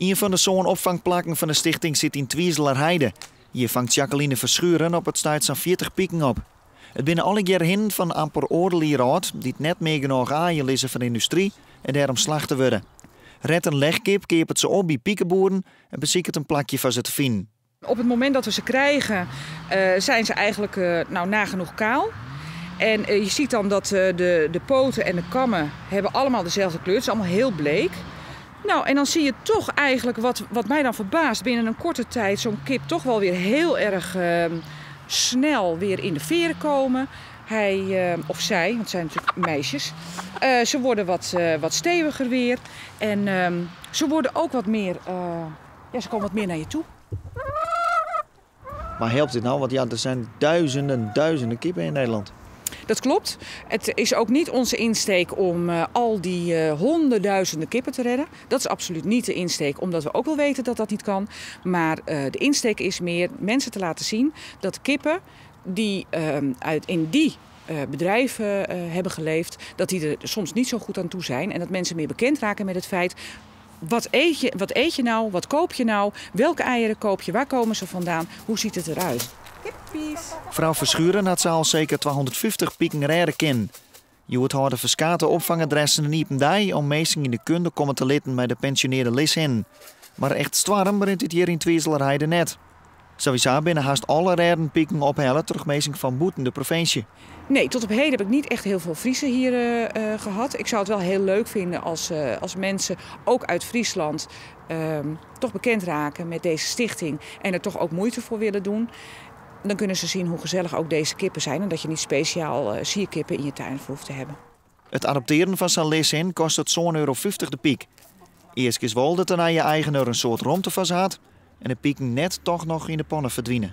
Ien fan de sân opfangplakken fan de stichting sit yn Twizelerheide. Hjir fangt Jacqueline Verschuren op it stuit sa'n 40 piken op. It binne allegear hinnen fan amper oardel jier âld, dy't net mear genôch aaien lizze foar de yndustry en dêrom slachte wurde. Red in lechkip keapet se op by pikeboeren en besiket in plakje foar se te finen. Op het moment dat we ze krijgen, zijn ze eigenlijk nou, nagenoeg kaal. En je ziet dan dat de poten en de kammen hebben allemaal dezelfde kleur. Het is allemaal heel bleek. Nou, en dan zie je toch eigenlijk, wat mij dan verbaast, binnen een korte tijd zo'n kip toch wel weer heel erg snel weer in de veren komen. Hij of zij, want het zijn natuurlijk meisjes, ze worden wat steviger weer. En ze worden ook wat meer, ja, ze komen wat meer naar je toe. Maar helpt dit nou? Want ja, er zijn duizenden, duizenden kippen in Nederland. Dat klopt. Het is ook niet onze insteek om al die honderdduizenden kippen te redden. Dat is absoluut niet de insteek, omdat we ook wel weten dat dat niet kan. Maar de insteek is meer mensen te laten zien dat kippen die in die bedrijven hebben geleefd, dat die er soms niet zo goed aan toe zijn. En dat mensen meer bekend raken met het feit: wat eet je nou, wat koop je nou, welke eieren koop je, waar komen ze vandaan, hoe ziet het eruit? Kippies. Frou Verschuren hat sa al seker 250 piken rêde kinnen. Hjoed hâlde ferskate opfangadressen in iepen dei om minsken yn de kunde komme te litten mei de pensjonearre lishinnen. Mar echt stoarm rint it hjir yn Twizelerheide net. Sawiesa binne hast alle rêden piken ophelle troch minsken fan bûten de provinsje. Nee, tot op heden heb ik niet echt heel veel Friezen hier gehad. Ik zou het wel heel leuk vinden als mensen ook uit Friesland toch bekend raken met deze stichting en er toch ook moeite voor willen doen. Dan kunnen ze zien hoe gezellig ook deze kippen zijn en dat je niet speciaal sierkippen in je tuin voor hoeft te hebben. It adoptearjen fan sa'n lishin kostet €7,50 de pyk. Earst is wol dat de nije eigener in soad romte foar se hat en de piken net toch noch yn de panne ferdwine.